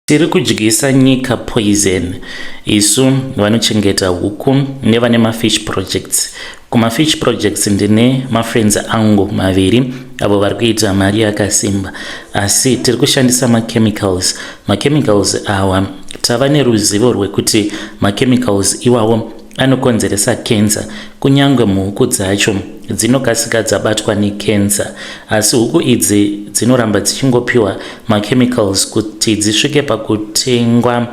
Tiri kudyisa nyika poison isu vanochengeta huku nevane mafish projects. Kumafish projects ndine mafriends angu maviri avo vari kuita mari yakasimba, asi tiri kushandisa machemicals. Machemicals awa tava neruzivo rwekuti machemicals iwawo anokonzeresa kenza, kunyange muhuku dzacho dzinokasika dzabatwa nekenza, asi huku idzi dzinoramba dzichingopiwa machemicals kuti dzisvike pakutengwa.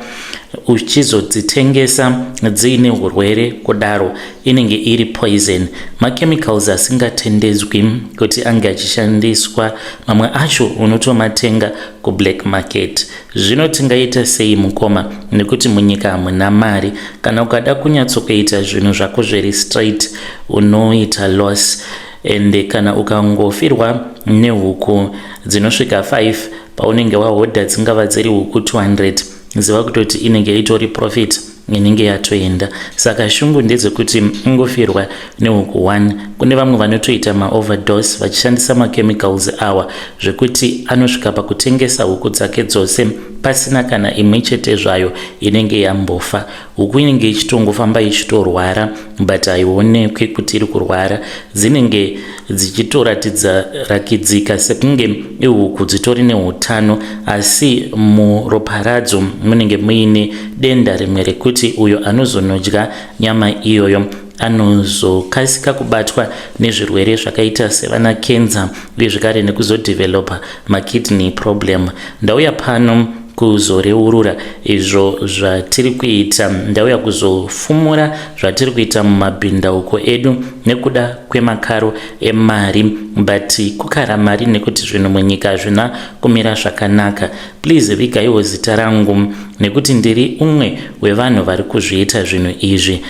Uchizodzitengesa dziine urwere kudaro, inenge iri poison. Machemicals asingatendedzwi kuti ange achishandiswa, mamwe acho unotomatenga kublack market. Zvino tingaita sei, mukoma? Nekuti munyika hamuna mari. Kana ukada kunyatsokuita zvinhu zvako zviri straight, unoita loss. Ende kana ukangofirwa nehuku dzinosvika 5 paunenge wahodha, dzingava dziri huku 200, ziva kutoti inenge itori profit inenge yatoenda. Saka shungu ndedzekuti ungofirwa nehuku 1. Kune vamwe vanotoita maoverdose vachishandisa machemicals awa, zvekuti anosvika pakutengesa huku dzake dzose pasina kana imwe chete zvayo inenge yambofa. Huku inenge ichitongofamba ichitorwara, but haionekwi kuti iri kurwara. Dzinenge dzichitoratidza rakidzika sekunge ihuku dzitori neutano, asi muropa radzo munenge muine denda rimwe rekuti uyo anozonodya nyama iyoyo anozokasika kubatwa nezvirwere zvakaita sevana kenza, uye zvekare nekuzodhevhelopa makidney problem. Ndauya pano kuzoreurura izvo zvatiri kuita. Ndauya kuzofumura zvatiri kuita mumabhindauko edu nekuda kwemakaro emari, but kukara mari nekuti zvinhu munyika hazvina kumira zvakanaka. Please vigaiwo zita rangu nekuti ndiri umwe wevanhu vari kuzviita zvinhu izvi,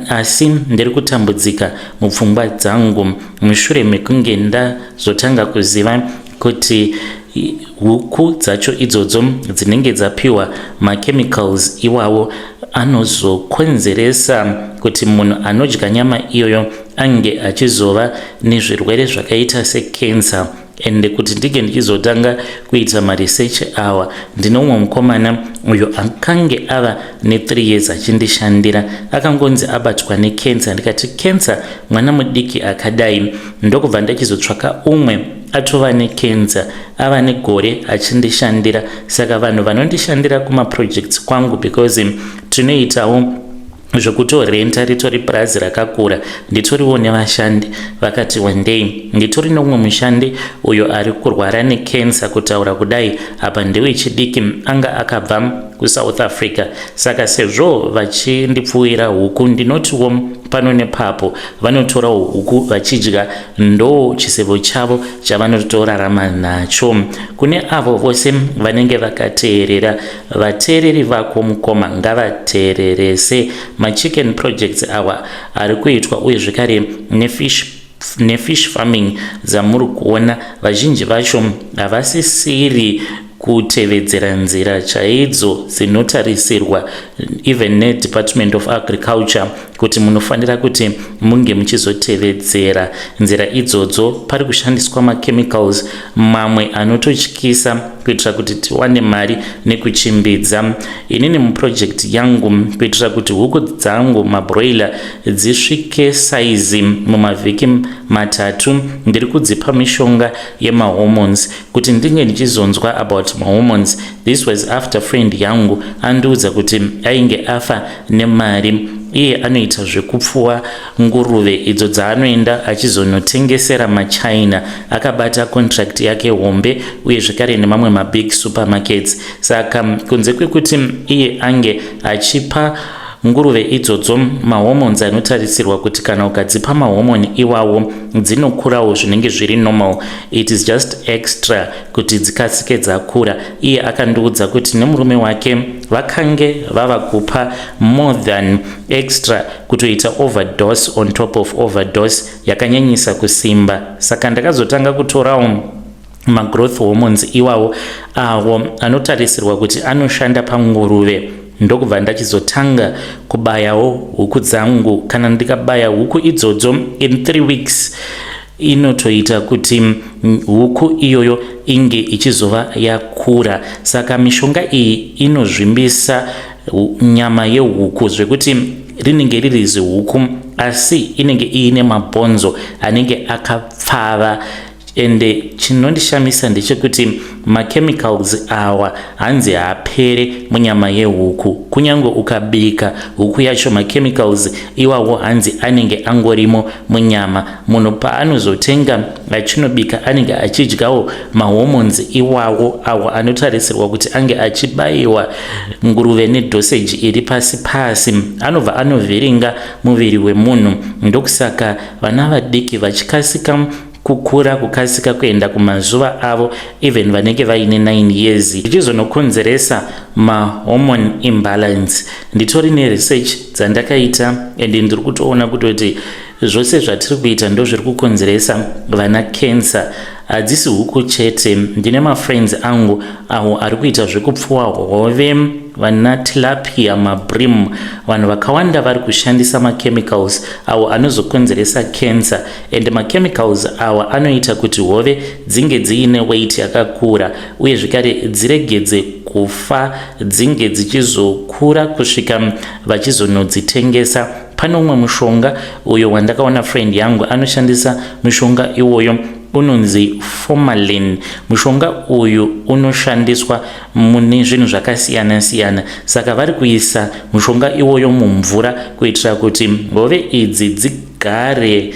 asi ndiri kutambudzika mupfungwa dzangu mushure mekunge ndazotanga kuziva kuti huku dzacho idzodzo dzinenge dzapiwa machemicals iwawo anozokonzeresa kuti munhu anodya nyama iyoyo ange achizova nezvirwere zvakaita sekensa. Ende kuti ndinge ndichizotanga kuita maresearch awa, ndine umwe mukomana uyo akange ava ne3 years achindishandira. Akangonzi abatwa nekensa. Ndikati, "Kensa, mwana mudiki akadai?" Ndokubva ndachizotsvaka umwe atova nekensa, ava negore achindishandira. Saka vanhu vanondishandira kumaprojects kwangu, because tinoitawo zvekutorenta, ritori purazi rakakura, nditoriwo nevashandi vakati wandei. Nditori neumwe mushandi uyo ari kurwara nekensa kutaura kudai apa, ndewechidiki, anga akabva kuSouth Africa. Saka sezvo vachindipfuwira huku, ndinotiwo pano nepapo vanotorawo huku vachidya, ndo chisevo chavo chavanotorarama nacho. Kune avo vose vanenge vakateerera, vateereri vako mukoma ngavateererese. Machicken projects awa ari kuitwa, uye zvekare nefish farming dzamuri kuona, vazhinji vacho havasisiri kutevedzera nzira chaidzo dzinotarisirwa even neDepartment of Agriculture kuti munofanira kuti munge muchizotevedzera nzira idzodzo. Pari kushandiswa machemicals mamwe anototyisa kuitira kuti tiwane mari nekuchimbidza. Inini muproject yangu, kuitira kuti huku dzangu mabroiler dzisvike saizi mumavhiki 3, ndiri kudzipa mishonga yemahormones. Kuti ndinge ndichizonzwa about mahormones, this was after friend yangu andiudza kuti ainge afa nemari. Iye anoita zvekupfuwa nguruve idzo dzaanoenda achizonotengesera maChina. Akabata contract yake hombe, uye zvekare nemamwe mabig supermarkets. Saka kunze kwekuti iye ange achipa nguruve idzodzo mahormones anotarisirwa kuti kana ukadzipa mahormone iwawo dzinokurawo zvinenge zviri normal, it is just extra kuti dzikasike dzakura. Iye akandiudza kuti nemurume wake vakange vava kupa more than extra, kutoita overdose on top of overdose yakanyanyisa kusimba. Saka ndakazotanga kutorawo magrowth hormones iwawo awo anotarisirwa kuti anoshanda panguruve, ndokubva ndachizotanga kubayawo huku dzangu. Kana ndikabaya huku idzodzo, in 3 weeks Inotoita kuti huku iyoyo inge ichizova yakura. Saka mishonga iyi inozvimbisa nyama yehuku zvekuti rinenge riri zihuku, asi inenge iine mabhonzo anenge akapfava. Ende chinondishamisa ndechekuti machemicals awa hanzi haapere munyama yehuku. Kunyange ukabika huku yacho, machemicals iwawo hanzi anenge angorimo munyama. Munhu paanozotenga achinobika, anenge achidyawo mahormones iwawo, awo anotarisirwa kuti ange achibayiwa nguruve nedosage iri pasi pasi. Anobva anovhiringa muviri wemunhu. Ndokusaka vana vadiki vachikasika kukura, kukasika kuenda kumazuva avo, even vanenge vaine 9 years, zvichizonokonzeresa mahormone imbalance. Nditori neresearch dzandakaita, and ndiri kutoona kutoti zvose zvatiri kuita ndo zviri kukonzeresa vana cancer. Hadzisi huku chete. Ndine mafriends angu awo ari kuita zvekupfuwa hove, vana tilapia, mabrim. Vanhu vakawanda vari kushandisa machemicals awo anozokonzeresa cancer, and machemicals awa anoita kuti hove dzinge dziine weight yakakura, uye zvekare dziregedze kufa, dzinge dzichizokura kusvika vachizonodzitengesa. Pane umwe mushonga uyo wandakaona friend yangu anoshandisa. Mushonga iwoyo unonzi formalin. Mushonga uyu unoshandiswa mune zvinhu zvakasiyana siyana. Saka vari kuisa mushonga iwoyo mumvura kuitira kuti hove idzi dzigare,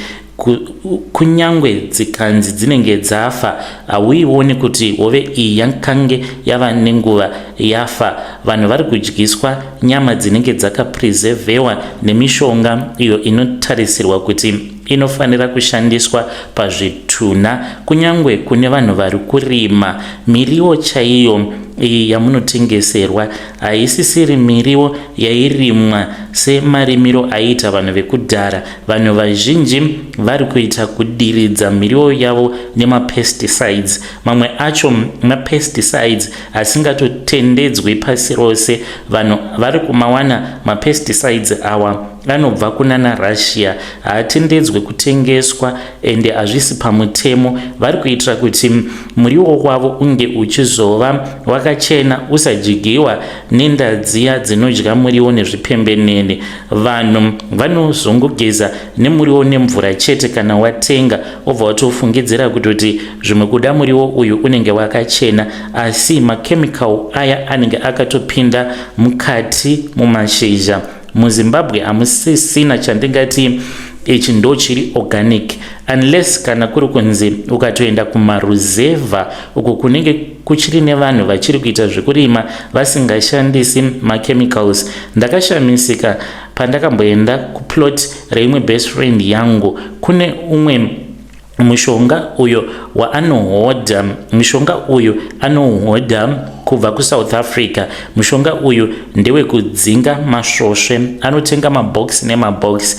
kunyangwe dzikanzi dzinenge dzafa, hauioni kuti hove iyi yakange yava nenguva yafa. Vanhu vari kudyiswa nyama dzinenge dzakapreservewa nemishonga iyo inotarisirwa kuti inofanira kushandiswa pazvitunha. Kunyange kune vanhu vari kurima miriwo chaiyo iyi yamunotengeserwa, haisisiri miriwo yairimwa semarimiro aiita vanhu vekudhara. Vanhu vazhinji vari kuita kudiridza miriwo yavo nemapesticides. Mamwe acho mapesticides asingatotendedzwi pasi rose. Vanhu vari kumawana mapesticides awa anobva kunana Russia, haatendedzwe kutengeswa ende hazvisi pamutemo. Vari kuitira kuti muriwo wavo unge uchizova wakachena, usadyiwa nenda dziya dzinodya muriwo nezvipembenene. Vanhu vanozongogeza nemuriwo nemvura chete. Kana watenga, wobva watofungidzira kutoti zvimwe kuda muriwo uyu unenge wakachena, asi machemical aya anenge akatopinda mukati mumashizha. MuZimbabwe hamusisina chandingati ichi ndo chiri organic, unless kana kuri kunzi ukatoenda kumaruzevha uko kunenge kuchiri nevanhu vachiri kuita zvekurima vasingashandisi machemicals. Ndakashamisika pandakamboenda kuplot reimwe best friend yangu. Kune umwe mushonga uyo waanohodha. Mushonga uyu anouhodha kubva kuSouth Africa. Mushonga uyu ndewekudzinga masvosve. Anotenga mabhokisi nemabhokisi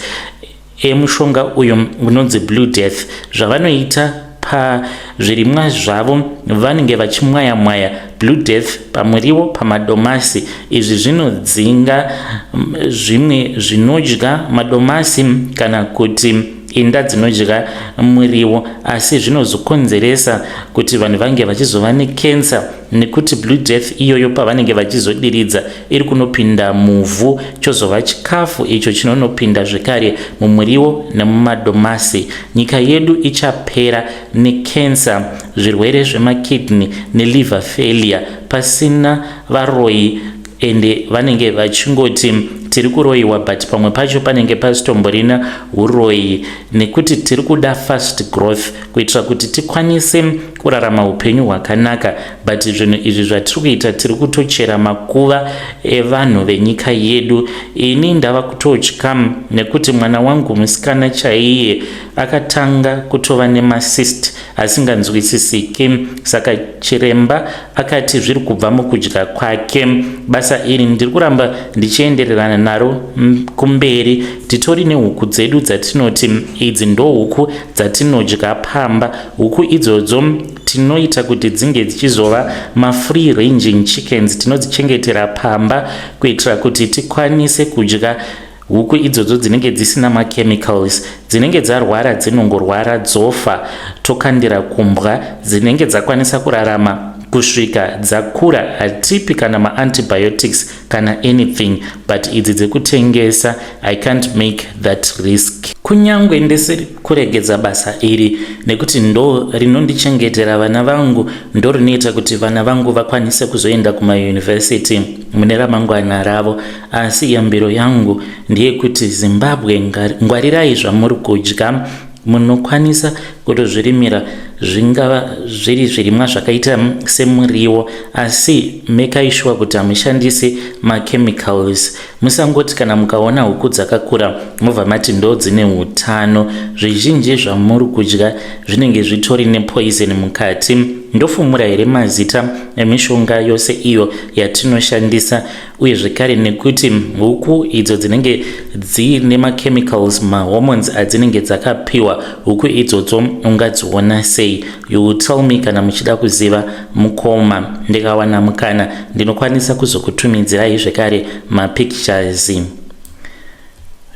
emushonga uyu unonzi Blue Death. Zvavanoita pazvirimwa zvavo, vanenge vachimwaya mwaya Blue Death pamuriwo, pamadomasi. Izvi zvinodzinga zvimwe zvinodya madomasi kana kuti inda dzinodya muriwo, asi zvinozokonzeresa kuti vanhu vange vachizova nekensa, nekuti Blue Death iyoyo pavanenge vachizodiridza iri kunopinda muvhu, chozova chikafu icho chinonopinda zvekare mumuriwo nemumadomasi. Nyika yedu ichapera nekensa, zvirwere zvemakidney neliver failure, pasina varoyi. Ende vanenge vachingoti tiri kuroyiwa, but pamwe pacho panenge pasitomborina uroyi, nekuti tiri kuda fast growth kuitira kuti tikwanise kurarama upenyu hwakanaka. But zvinhu izvi zvatiri kuita, tiri kutochera makuva evanhu venyika yedu. Ini ndava kutotya nekuti mwana wangu musikana chaiye akatanga kutova nemacyst asinganzwisisiki. Saka chiremba akati zviri kubva mukudya kwake. Basa iri ndiri kuramba ndichiendererana naro kumberi. Titori nehuku dzedu dzatinoti idzi ndo huku dzatinodya pamba. Huku idzodzo tinoita kuti dzinge dzichizova mafree ranging chickens. Tinodzichengetera pamba kuitira kuti tikwanise kudya. Huku idzodzo dzinenge dzisina machemicals, dzinenge dzarwara dzinongorwara dzofa, tokandira kumbwa. Dzinenge dzakwanisa kurarama kusvika dzakura hatipi kana maantibiotics kana anything, but idzi dzekutengesa, I can't make that risk. Kunyange ndisiri kuregedza basa iri nekuti ndo rinondichengetera vana vangu, ndo rinoita kuti vana vangu vakwanise kuzoenda kumayunivhesiti mune ramangwana ravo, asi yambiro yangu ndeyekuti Zimbabwe, ngwarirai zvamuri kudya. Munokwanisa kutozvirimira, zvingava zviri zvirimwa zvakaita semuriwo, asi mekai sure kuti hamushandisi machemicals. Musangoti kana mukaona huku dzakakura mobva mati ndo dzine utano. Zvizhinji zvamuri kudya zvinenge zvitori nepoison mukati. Ndofumura here mazita emishonga yose iyo yatinoshandisa? Uye zvekare nekuti huku idzo dzinenge dziine machemicals, mahormones adzinenge dzakapiwa, huku idzodzo ungadziona sei? You will tell me kana muchida kuziva, mukoma. Ndikawana mukana ndinokwanisa kuzokutumidzirai zvekare mapictures.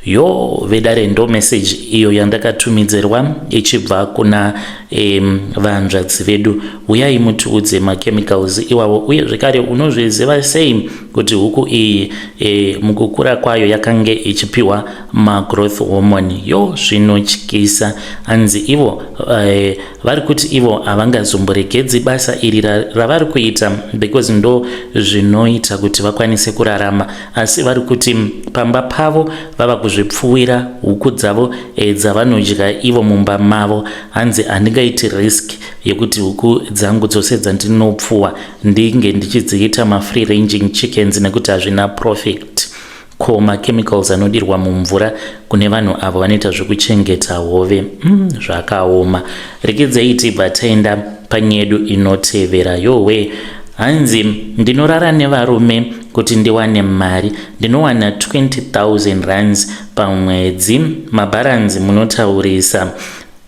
Yo vedare, ndo message iyo yandakatumidzirwa ichibva kuna vanzvadzi vedu. Uyai mutiudze machemicals iwavo, uye zvekare unozviziva sei kuti huku iyi mukukura kwayo yakange ichipiwa magrowth hormone? Yo, zvinotyisa. Hanzi ivo vari kuti ivo havangazomboregedzi basa iri ravari kuita because ndo zvinoita kuti vakwanise kurarama, asi vari kuti pamba pavo vava kuzvipfuwira huku dzavo dzavanodya ivo mumba mavo. Hanzi handingaiti risk yekuti huku dzangu dzose dzandinopfuwa ndinge ndichidziita mafree ranging chickens nekuti hazvina profit. Ko machemicals anodirwa mumvura kune vanhu avo vanoita zvekuchengeta hove? Zvakaoma. Rekedzei tibva taenda panyedu inotevera. Yowe, hanzi ndinorara nevarume kuti ndiwane mari, ndinowana 20,000 rands pamwedzi. Mabharanzi munotaurisa.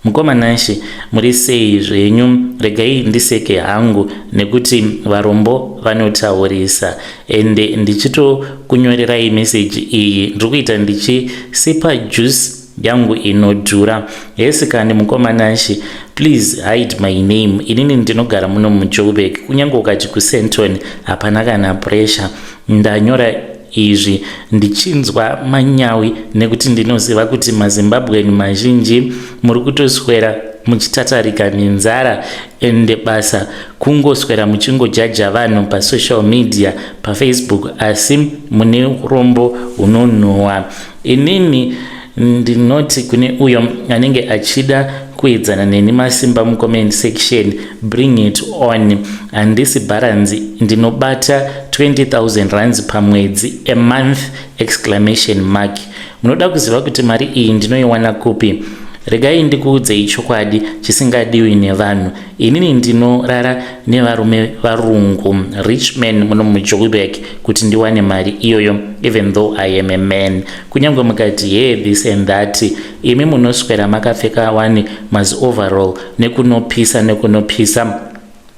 Mukoma Nashe, muri sei zvenyu? Regai ndiseke hangu nekuti varombo vanotaurisa. Ende ndichitokunyorerai meseji iyi ndiri kuita ndichisipa juice yangu inodhura. Hesi kani mukoma Nashe, please hide my name. Inini ndinogara muno muJoburg, kunyange ukati kuSandton hapana kana pressure. Ndanyora izvi ndichinzwa manyawi nekuti ndinoziva kuti maZimbabwean mazhinji muri kutoswera muchitatarika nenzara, ende basa kungoswera muchingojaja vanhu pasocial media, paFacebook, asi mune urombo hunonhuhwa. Inini ndinoti kune uyo anenge achida kuedzana neni masimba mucomment section, bring it on. Handisi bharanzi, ndinobata 20,000 rands pamwedzi, a month, exclamation mark. Munoda kuziva kuti mari iyi ndinoiwana kupi? Regai ndikuudzei chokwadi chisingadiwi nevanhu. Inini ndinorara nevarume varungu, rich man, muno muJoburg kuti ndiwane mari iyoyo, even though I am a man. Kunyange mukati he this and that, imi munoswera makapfeka wani mazi-overall nekunopisa nekunopisa,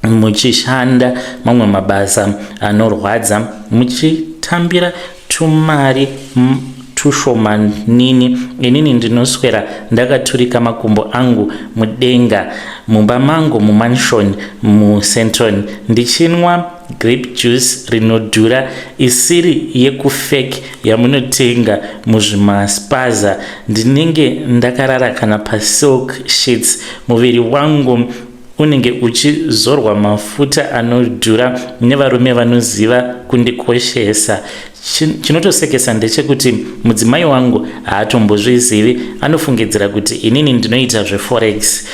muchishanda mamwe mabasa anorwadza, muchitambira tumari tushomanini. Inini ndinoswera ndakaturika makumbo angu mudenga mumba mangu mumansion muSandton, ndichinwa grape juice rinodhura isiri yekufake yamunotenga muzvimaspaza. Ndinenge ndakarara kana pasilk sheets, muviri wangu unenge uchizorwa mafuta anodhura nevarume vanoziva kundikoshesa. Chinotosekesa ndechekuti mudzimai wangu haatombozvizivi, anofungidzira kuti inini ndinoita zveforex.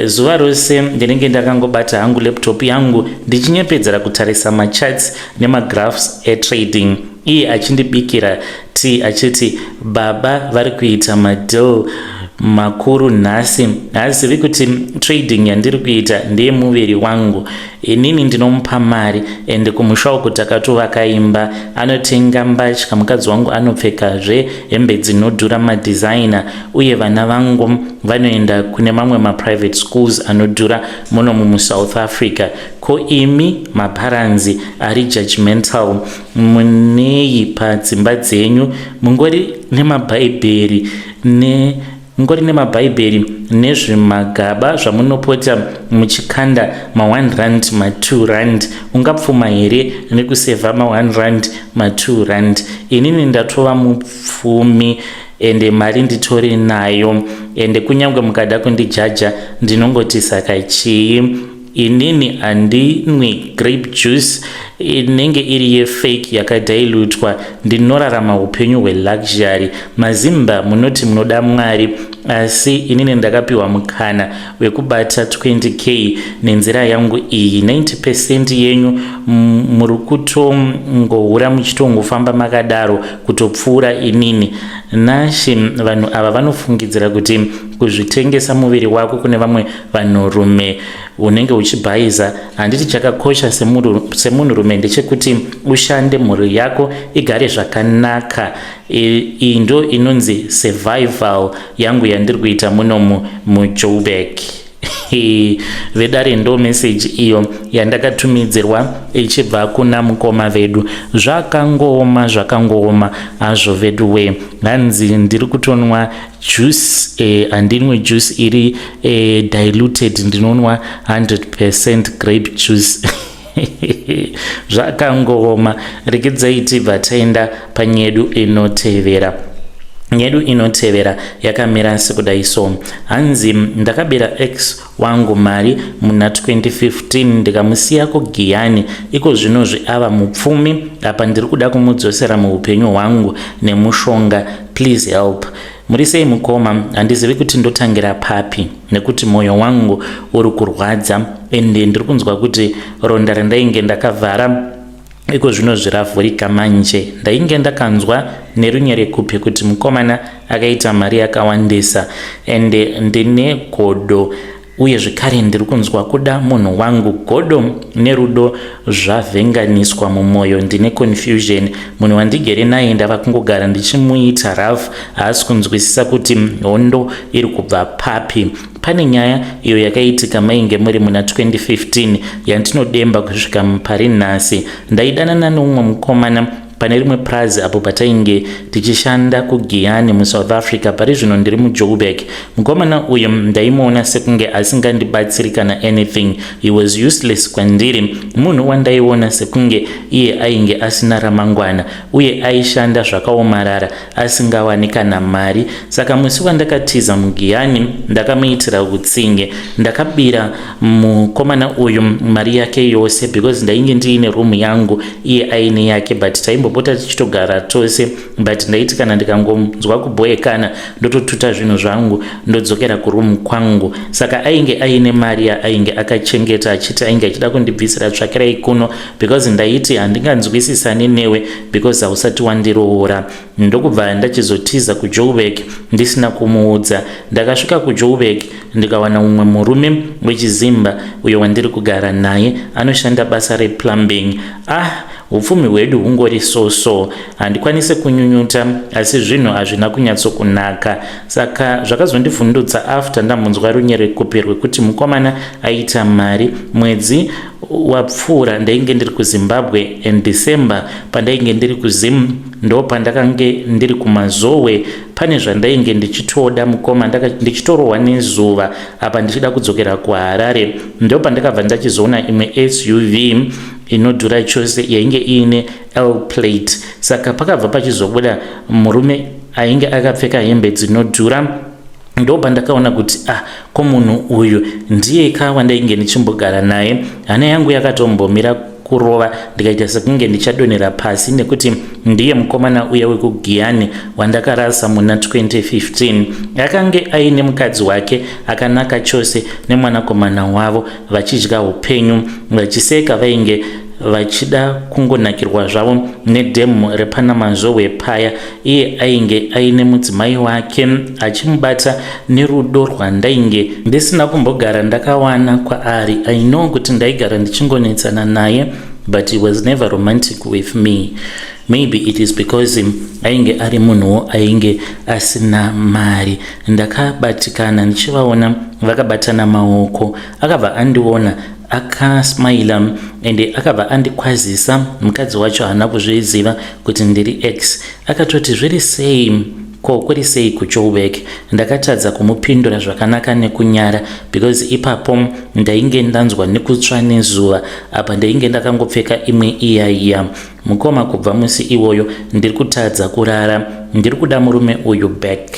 Zuva rose ndinenge ndakangobata hangu laptop yangu ndichinyepedzera kutarisa macharts nemagraphs etrading, iye achindibikira tea achiti baba vari kuita madeal. Makuru nhasi haazivi kuti trading yandiri kuita ndeyemuviri wangu. Inini ndinomupa mari ende kumusha uku takatovaka imba. Anotenga mbatya, mukadzi wangu anopfekazve hembe dzinodhura madesigner uye vana vangu vanoenda kune mamwe maprivate schools anodhura muno muSouth Africa. Ko imi mabharanzi ari judgmental munei padzimba dzenyu mungori nemabhaibheri ne mungori nemabhaibheri nezvimagaba zvamunopota muchikanda ma1 rand, ma2 rand? Ungapfuma here nekusevha ma1 rand, ma2 rand? Inini ndatova mupfumi ende mari nditori nayo, ende kunyange mukada kundijaja ndinongoti saka chii? Inini handinwi grape juice inenge iri yefake yakadilutwa. Ndinorarama upenyu hweluxury. Mazimba munoti munoda Mwari, asi inini ndakapiwa mukana wekubata 20K nenzira yangu iyi. 90% yenyu muri kutongohura muchitongofamba makadaro kutopfuura inini. Nashi vanhu ava vanofungidzira kuti kuzvitengesa muviri wako kune vamwe vanhurume unenge uchibhaiza. Handiti chakakosha semunhurume ndechekuti ushande, mhuri yako igare zvakanaka? Iyi ndo inonzi survival yangu yandiri kuita munomu muJoburg. Vedare, ndo meseji iyo yandakatumidzirwa ichibva kuna mukoma vedu. Zvakangooma, zvakangooma hazvo vedu we. Hanzi ndiri kutonwa juice, handinwe juice iri diluted, ndinonwa 100% grape juice. Zvakangooma. Regedzai tibva taenda panyedu inotevera. Nyedu inotevera yakamira sekudai so. Hanzi ndakabira ex wangu mari muna 2015 ndikamusiya kuGiyani. Iko zvinozvi ava mupfumi. Apa ndiri kuda kumudzosera muupenyu hwangu nemushonga. Please help. Muri sei mukoma? Handizivi kuti ndotangira papi nekuti mwoyo wangu uri kurwadza ende ndiri kunzwa kuti ronda randainge ndakavhara iko zvino zviravhurika manje. Ndainge ndakanzwa nerunyerekupe kuti mukomana akaita mari yakawandisa ende ndine godo, uye zvekare ndiri kunzwa kuda munhu wangu. Godo nerudo zvavhenganiswa mumwoyo. Ndine confusion. Munhu wandigere naye ndava kungogara ndichimuita rough. Haasi kunzwisisa kuti hondo iri kubva papi. Pane nyaya iyo yakaitika mainge muri muna 2015 yandinodemba kusvika pari nhasi. Ndaidanana neumwe mukomana pane rimwe prazi apo patainge tichishanda kuGiyani muSouth Africa. Pari zvino ndiri muJoburg. Mukomana uyu ndaimuona sekunge asingandibatsiri kana anything. He was useless kwandiri. Munhu wandaiona sekunge iye ainge asina ramangwana uye aishanda zvakaomarara asingawani kana mari. Saka musi wandakatiza muGiyani ndakamuitira utsinge. Ndakabira mukomana uyu mari yake yose because ndainge ndiine rumu yangu, iye aine yake, but taimbopota tichitogara tose. But ndaiti kana ndikangonzwa kubhoekana ndototuta zvinhu zvangu ndodzokera kurumu kwangu. Saka ainge aine mari yaainge akachengeta achiti ainge achida kundibvisira tsvakirai kuno because ndaiti handinganzwisisani newe because hausati wandiroora. Ndokubva ndachizotiza kuJoburg ndisina kumuudza. Ndakasvika kuJoburg ndikawana mumwe murume wechizimba uyo wandiri kugara naye. Anoshanda basa replumbing. Ah, upfumi hwedu hungori so so, handikwanisi kunyunyuta, asi zvinhu hazvina kunyatsokunaka. Saka zvakazondivhundutsa after ndambonzwa runyerekupe rwekuti mukomana aita mari. Mwedzi wapfuura ndainge ndiri kuZimbabwe and December pandainge ndiri kuZim ndo pandakange ndiri kuMazowe. Pane zvandainge ndichitoda mukoma, ndichitorohwa nezuva apa ndichida kudzokera kuHarare. Ndo pandakabva ndachizoona imwe SUV inodhura chose yainge iine L plate. Saka pakabva pachizobuda murume ainge akapfeka hembe dzinodhura. Ndo pandakaona kuti ah, ko munhu uyu ndiye ka wandainge ndichimbogara naye? Hana yangu yakatombomira kurova ndikaita sekunge ndichadonhera pasi nekuti ndiye mukomana uya wekuGiyani wandakarasa muna 2015. Akange aine mukadzi wake akanaka chose nemwanakomana wavo, vachidya upenyu vachiseka. Vainge vachida kungonakirwa zvavo nedhemu repaNamazowe paya. Iye ainge aine mudzimai wake achimubata nerudo rwandainge ndisina kumbogara ndakawana kwaari. I know kuti ndaigara ndichingonetsana naye but he was never romantic with me. Maybe it is because ainge ari munhuwo ainge asina mari. Ndakabatikana ndichivaona vakabatana maoko. Akabva andiona akasmaila ende akabva andikwazisa. Mukadzi wacho haana kuzviziva kuti ndiri ex. Akatoti zviri sei ko kuri sei kuJoburg. Ndakatadza kumupindura zvakanaka nekunyara because ipapo ndainge ndanzwa nekutsva nezuva apa ndainge ndakangopfeka imwe iya iya. Mukoma kubva musi iwoyo ndiri kutadza kurara ndiri kuda murume uyu back.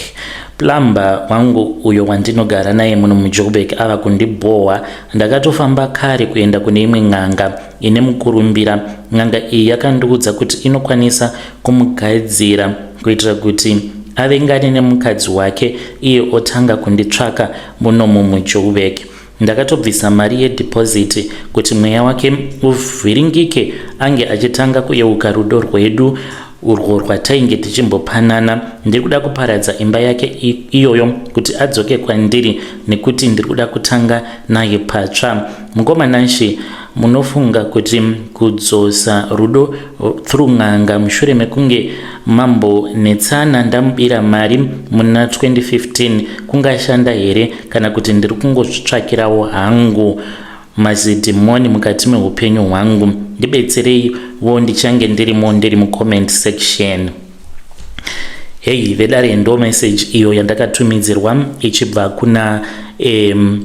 Plumber wangu uyo wandinogara naye muno muJoburg ava kundibhohwa. Ndakatofamba kare kuenda kune imwe n'anga ine mukurumbira. N'anga iyi yakandiudza kuti inokwanisa kumugadzira kuitira kuti avengane nemukadzi wake iye otanga kunditsvaka munomu muJoburg. Ndakatobvisa mari yedeposit kuti mweya wake uvhiringike ange achitanga kuyeuka rudo rwedu urwo rwatainge tichimbopanana. Ndiri kuda kuparadza imba yake iyoyo kuti adzoke kwandiri nekuti ndiri kuda kutanga naye patsva. Mukoma Nashe, munofunga kuti kudzosa rudo through n'anga mushure mekunge mambonetsana ndamubira mari muna 2015 kungashanda here kana kuti ndiri kungozvitsvakirawo hangu mazidhimoni mukati meupenyu hwangu? Ndibetsereiwo, ndichange ndirimo ndiri mucomment section. Hei vedare, ndo message iyo yandakatumidzirwa ichibva kuna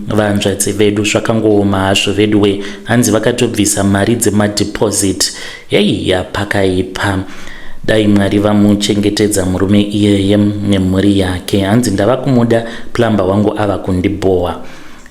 vanzvadzi vedu. Zvakangooma hazvo veduwe. Hanzi vakatobvisa mari dzemadeposit. Hei, yapakaipa. Dai Mwari vamuchengetedza murume iyeye nemhuri yake. Hanzi ndava kumuda plumber wangu, ava kundibhowa.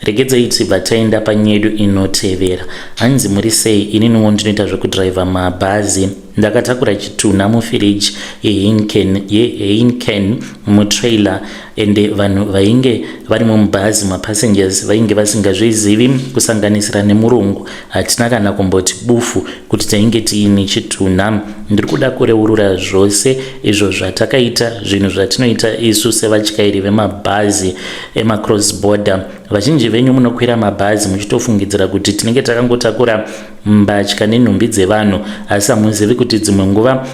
Regedzei tibva taenda panyedu inotevera. Hanzi muri sei, ininiwo ndinoita zvekudhiraivha mabhazi. Ndakatakura chitunha mufiriji yeHeineken mutrailer ende vanhu vainge varimo mubhazi, mapassengers, vainge vasingazvizivi kusanganisira nemurungu. Hatina kana kumboti bufu kuti tainge tiine chitunha. Ndiri kuda kureurura zvose izvo zvatakaita, zvinhu zvatinoita isu sevatyairi vemabhazi emacross border. Vazhinji venyu munokwira mabhazi muchitofungidzira kuti tinenge takangotakura mbatya nenhumbi dzevanhu, asi hamuzivi kuti dzimwe nguva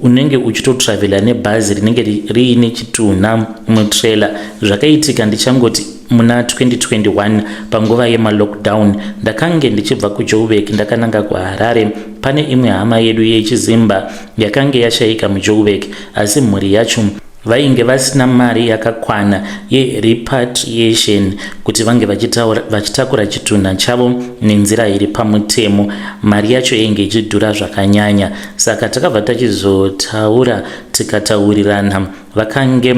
unenge uchitotravhela nebhazi rinenge riine chitunha mutrailer. Zvakaitika ndichangoti muna 2021 panguva yemalockdown. Ndakange ndichibva kuJoburg ndakananga kuHarare. Pane imwe hama yedu yechiZimba yakange yashayika muJoburg, asi mhuri yacho vainge vasina mari yakakwana yerepatriation kuti vange vachitakura chitunha chavo nenzira iri pamutemo. Mari yacho yainge ichidhura zvakanyanya, saka takabva tachizotaura tikataurirana. Vakange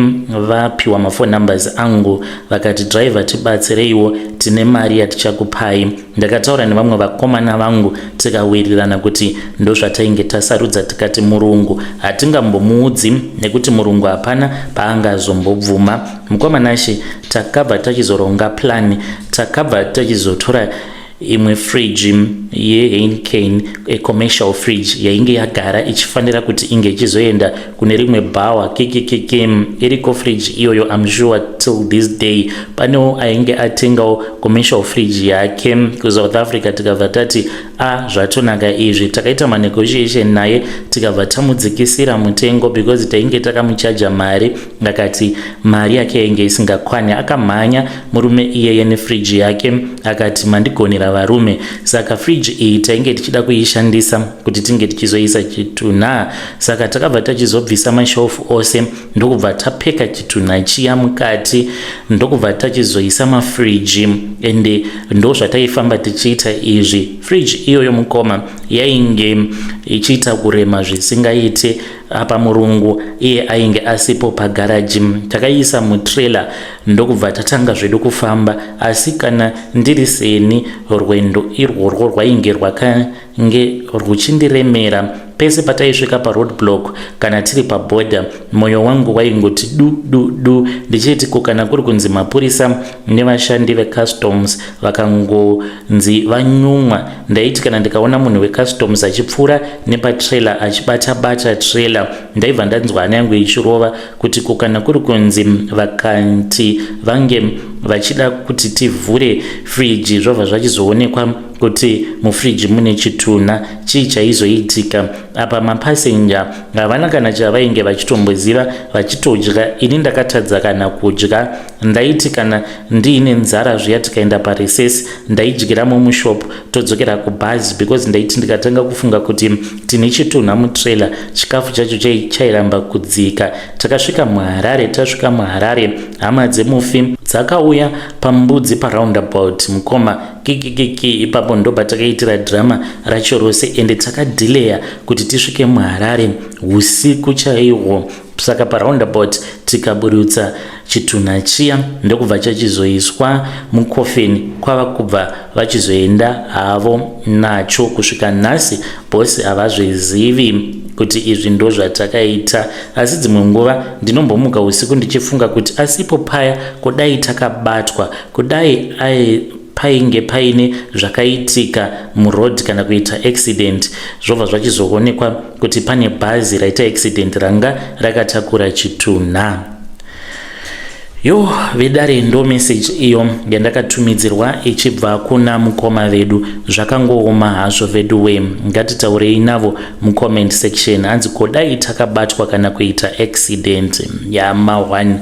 vapiwa mafone numbers angu, vakati, "Driver, tibatsireiwo, tine mari yatichakupai." Ndakataura nevamwe vakomana vangu tikawirirana kuti ndozvatainge tasarudza. Tikati murungu hatingambomuudzi nekuti murungu hapana paangazombobvuma. Mukomanashi, takabva tachizoronga plan. Takabva tachizotora imwe fridge yeHeineken, commercial fridge yainge yagara ichifanira kuti inge ichizoenda kune rimwe bhawa kikikiki. Iriko fridge iyoyo. I'm sure till this day panewo ainge atengawo commercial fridge yake kuSouth Africa. Tikabva tati, "A, zvatonaka izvi." Takaita manegotiation naye, tikabva tamudzikisira mutengo because tainge takamuchaja mari. Akati mari yake yainge isingakwani. Akamhanya murume iyeye nefriji yake, akati, "Mandigonera varume." Saka friji iyi tainge tichida kuishandisa kuti tinge tichizoisa chitunha, saka takabva tachizobvisa mashelfu ose, ndokubva tapeka chitunha chiya mukati, ndokubva tachizoisa mafriji. Ende ndo zvataifamba tichiita izvi. Friji iyoyo, mukoma, yainge ichiita kurema zvisingaite. Apa murungu iye ainge asipo pagaraji. Takaiisa mutrailer, ndokubva tatanga zvedu kufamba. Asi kana ndiri seni, rwendo irworwo rwainge rwakange rwuchindiremera. Pese pataisvika paroad block kana tiri paborder, mwoyo wangu waingoti du du du, ndichiti ko kana kuri kunzi mapurisa nevashandi vecustoms vakangonzi vanyumwa. Ndaiti kana ndikaona munhu wecustoms achipfuura nepatrailer achibata bata trailer, ndaibva ndanzwa hana yangu ichirova kuti ko kana kuri kunzi vakanti vange vachida kuti tivhure friji, zvobva zvachizoonekwa kuti mufriji mune chitunha, chii chaizoitika apa? Mapasenja havana kana chavainge vachitomboziva, vachitodya. Ini ndakatadza kana kudya. Ndaiti kana ndiine nzara zviya, tikaenda parecess, ndaidyiramo mushop, todzokera kubhazi, because ndaiti ndikatanga kufunga kuti tine chitunha mutrailer, chikafu chacho chairamba kudzika. Takasvika muHarare. Tasvika muHarare, hama dzemufi dzakauya pambudzi paroundabout, mukoma. Kikikiki, ipapo ndo patakaitira drama racho rose, ende takadhileya kuti tisvike muHarare usiku chaihwo. Saka paroundabout tikaburutsa chitunha chiya, ndokubva chachizoiswa mukofini, kwava kubva vachizoenda havo nacho. Kusvika nhasi bhosi havazvizivi kuti izvi ndo zvatakaita. Asi dzimwe nguva ndinombomuka usiku ndichifunga kuti asipo paya, kudai takabatwa, kudai ai painge paine zvakaitika muroad kana kuita accident, zvobva zvachizoonekwa kuti pane bhazi raita accident ranga rakatakura chitunha. Yo, vedare, ndo message iyo yandakatumidzirwa ichibva kuna mukoma vedu. Zvakangooma hazvo vedu we. Ngatitaurei navo mucomment section. Hanzi kodai takabatwa kana kuita accident yama1.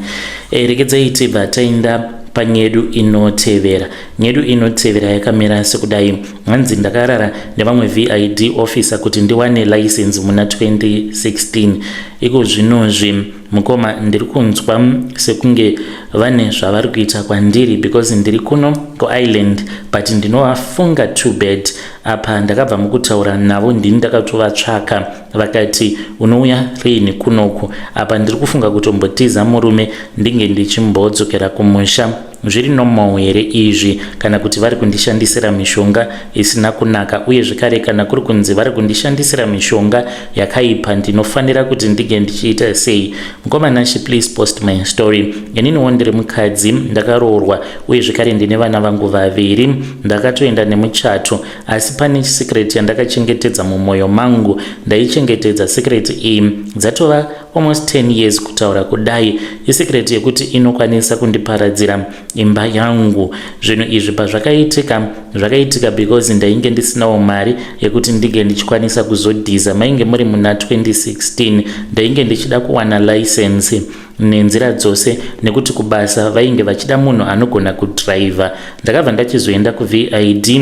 Rekedzai tibva taenda panyedu inotevera. Nyedu inotevera yakamira sekudai. Hanzi ndakarara nevamwe VID officer kuti ndiwane license muna 2016. Iko zvinozvi, mukoma, ndiri kunzwa sekunge vane zvavari kuita kwandiri, because ndiri kuno kuIreland, but ndinovafunga too bad. Apa ndakabva mukutaura navo, ndini ndakatovatsvaka. Vakati unouya rini kunoku? Apa ndiri kufunga kutombotiza murume, ndinge ndichimbodzokera kumusha. Zviri normal here izvi, kana kuti vari kundishandisira mishonga isina kunaka? Uye zvekare, kana kuri kunzi vari kundishandisira mishonga yakaipa, ndinofanira kuti ndinge ndichiita sei? Mukoma Nashe, please post my story. Ininiwo ndiri mukadzi, ndakaroorwa, uye zvekare ndine vana vangu vaviri. Ndakatoenda nemuchato, asi pane secret yandakachengetedza mumwoyo mangu. Ndaichengetedza secret iyi dzatova almost 10 years kutaura kudai. Isecret yekuti inokwanisa kundiparadzira imba yangu. Zvinhu izvi pazvakaitika, zvakaitika because ndainge ndisinawo mari yekuti ndinge ndichikwanisa kuzodhiza. Mainge muri muna 2016. Ndainge ndichida kuwana license nenzira dzose, nekuti kubasa vainge vachida munhu anogona kudhiraivha. Ndakabva ndachizoenda kuVID.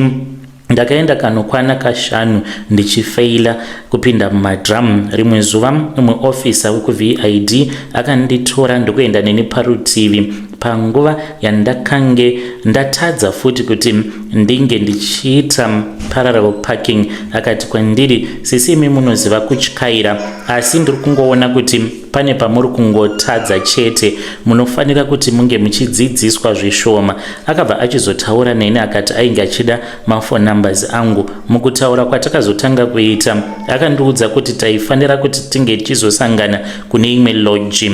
Ndakaenda kanokwana kashanu ndichifeila kupinda mumadrum. Rimwe zuva umwe ofisa wekuVID akanditora ndokuenda neni parutivi panguva yandakange ndatadza futi kuti ndinge ndichiita parallel parking. Akati kwandiri, "Sisi, imi munoziva kutyaira, asi ndiri kungoona kuti pane pamuri kungotadza chete. Munofanira kuti munge muchidzidziswa zvishoma." Akabva achizotaura neni, akati ainge achida maphone numbers angu. Mukutaura kwatakazotanga kuita, akandiudza kuti taifanira kuti tinge tichizosangana kune imwe lodge,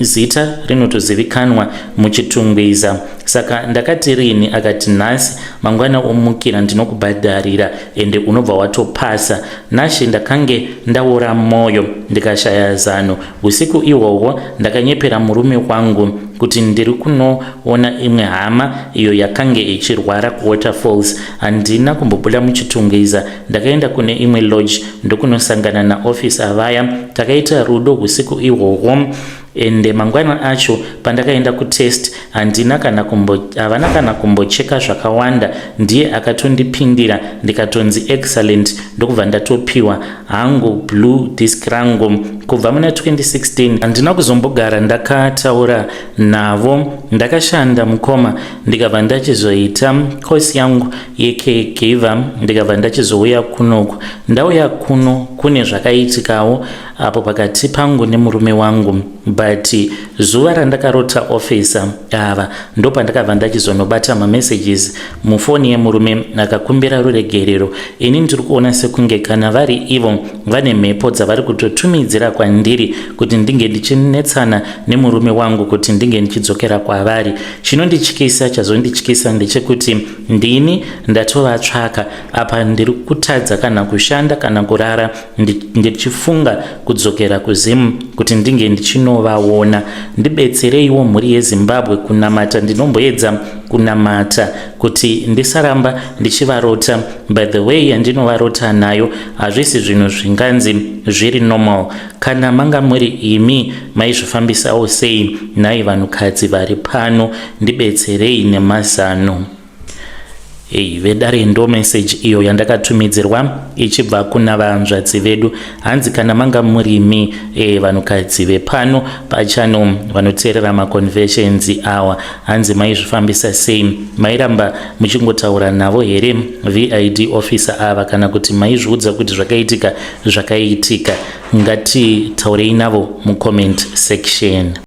zita rinotozivikanwa muChitungwiza. Saka ndakati rini? Akati nhasi, mangwana omukira, ndinokubhadharira, ende unobva watopasa. Nashe, ndakange ndaora mwoyo, ndikashaya zano. Usiku ihwohwo ndakanyepera murume wangu kuti ndiri kunoona imwe hama iyo yakange ichirwara kuWaterfalls. Handina kumbobuda muChitungwiza. Ndakaenda kune imwe lodge ndokunosangana naofisa vaya. Takaita rudo usiku ihwohwo, ende mangwana acho pandakaenda kutest, handina kana kumbo, havana kana kumbocheka zvakawanda. Ndiye akatondipindira, ndikatonzi excellent, ndokubva ndatopiwa hangu blue disc rangu. Kubva muna 2016 handina kuzombogara ndakataura navo. Ndakashanda, mukoma, ndikabva ndachizoita kosi yangu yecaregiver, ndikabva ndachizouya kunoku. Ndauya kuno, kune zvakaitikawo apo pakati pangu nemurume wangu, but zuva randakarota officer ava ndopandakabva ndachizonobata mamessages mufoni yemurume akakumbira ruregerero. Ini ndiri kuona sekunge kana vari ivo vane mhepo dzavari kutotumidzira kwandiri kuti ndinge ndichinetsana nemurume wangu, kuti ndinge ndichidzokera kwavari. Chinondityisa, chazondityisa ndechekuti ndini ndatovatsvaka. Apa ndiri kutadza kana kushanda kana kurara, ndichifunga kudzokera kuZimu kuti ndinge ndichinovaona. Ndibetsereiwo, mhuri yeZimbabwe, kunamata. Ndinomboedza kunamata kuti ndisaramba ndichivarota. By the way yandinovarota nayo, hazvisi zvinhu zvinganzi zviri normal. Kana manga muri imi, maizvifambisawo sei nhai? Vanhukadzi vari pano, ndibetserei nemazano. Ei, vedare, ndo message iyo yandakatumidzirwa ichibva kuna vanzvadzi vedu. Hanzi kana manga murimi, vanhukadzi vepano pachano vanoteerera maconfessions awa, hanzi maizvifambisa sei? Mairamba muchingotaura navo here VID officer ava, kana kuti maizviudza kuti zvakaitika zvakaitika? Ngatitaurei navo mucomment section.